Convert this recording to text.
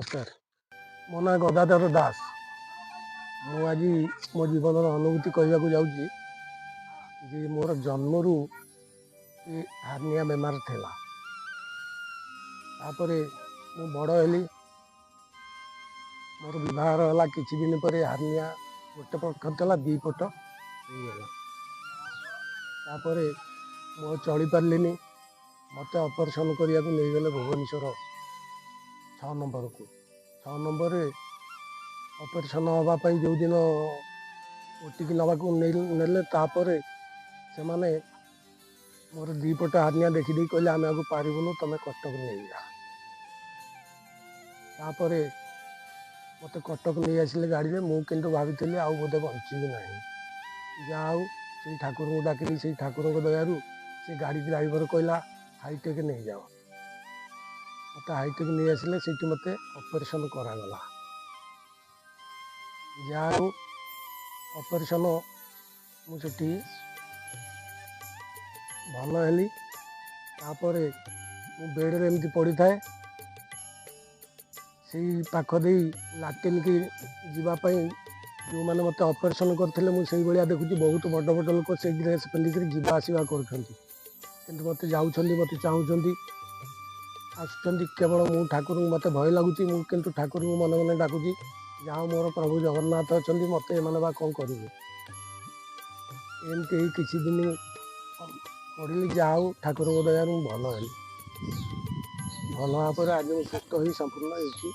ନମସ୍କାର, ମୋ ନାଁ ଗଦାଧର ଦାସ। ମୁଁ ଆଜି ମୋ ଜୀବନର ଅନୁଭୂତି କହିବାକୁ ଯାଉଛି ଯେ ମୋର ଜନ୍ମରୁ ଏ ହାର୍ନିଆ ବେମାର ଥିଲା। ତାପରେ ମୁଁ ବଡ଼ ହେଲି, ମୋର ବିବାହ ହେଲା। କିଛି ଦିନ ପରେ ହାର୍ନିଆ ଗୋଟେ ପଟ ଥିଲା, ଦୁଇ ପଟ ହେଇଗଲା। ତାପରେ ମୁଁ ଆଉ ଚଳିପାରିଲିନି। ମୋତେ ଅପରେସନ୍ କରିବାକୁ ନେଇଗଲେ ଭୁବନେଶ୍ୱର 6 ନମ୍ବରକୁ। 6 ନମ୍ବରରେ ଅପରେସନ୍ ହେବା ପାଇଁ ଯେଉଁଦିନ ଓଟିକି ନେବାକୁ ନେଲେ, ତାପରେ ସେମାନେ ମୋର ଦୁଇ ପଟ ହାର୍ନିଆ ଦେଖିଦେଇ କହିଲେ, ଆମେ ଆକୁ ପାରିବୁନୁ, ତୁମେ କଟକ ନେଇଯା। ତାପରେ ମୋତେ କଟକ ନେଇ ଆସିଲେ ଗାଡ଼ିରେ। ମୁଁ କିନ୍ତୁ ଭାବିଥିଲି ଆଉ ବୋଧେ ବଞ୍ଚିବି ନାହିଁ। ଯାହା ହଉ, ସେଇ ଠାକୁରଙ୍କୁ ଡାକିଲି, ସେଇ ଠାକୁରଙ୍କ ଦୟାରୁ ସେ ଗାଡ଼ି ଡ୍ରାଇଭର କହିଲା, ହାଇଟେକ୍ ନେଇଯାଅ। ମୋତେ ହାଇଟେକ୍ ନେଇ ଆସିଲେ। ସେଇଠି ମୋତେ ଅପରେସନ୍ କରାଗଲା। ଯାହା ହଉ, ଅପରେସନ୍ ମୁଁ ସେଠି ଭଲ ହେଲି। ତାପରେ ମୁଁ ବେଡ଼ରେ ଏମିତି ପଡ଼ିଥାଏ, ସେଇ ପାଖ ଦେଇ ଲାଟ୍ରିନ୍କି ଯିବା ପାଇଁ ଯେଉଁମାନେ ମୋତେ ଅପରେସନ୍ କରିଥିଲେ, ମୁଁ ସେଇଭଳିଆ ଦେଖୁଛି ବହୁତ ବଡ଼ ବଡ଼ ଲୋକ ସେଇ ଡ୍ରେସ୍ ପିନ୍ଧିକିରି ଯିବା ଆସିବା କରୁଛନ୍ତି। କିନ୍ତୁ ମୋତେ ଯାଉଛନ୍ତି, ମୋତେ ଚାହୁଁଛନ୍ତି, ଆସୁଛନ୍ତି। କେବଳ ମୁଁ ଠାକୁରଙ୍କୁ, ମୋତେ ଭୟ ଲାଗୁଛି, ମୁଁ କିନ୍ତୁ ଠାକୁରଙ୍କୁ ମନେ ମନେ ଡାକୁଛି, ଯାହା ମୋର ପ୍ରଭୁ ଜଗନ୍ନାଥ ଅଛନ୍ତି, ମୋତେ ଏମାନେ ବା କ'ଣ କରିବେ? ଏମିତି ହେଇ କିଛି ଦିନ ପଡ଼ିଲି। ଯାହା ହଉ, ଠାକୁରଙ୍କ ଦୟାରୁ ମୁଁ ଭଲ ହେଲି। ଭଲ ହେବା ପରେ ଆଜି ମୁଁ ସୁସ୍ଥ ହୋଇ ସମ୍ପୂର୍ଣ୍ଣ ଏଇଠି।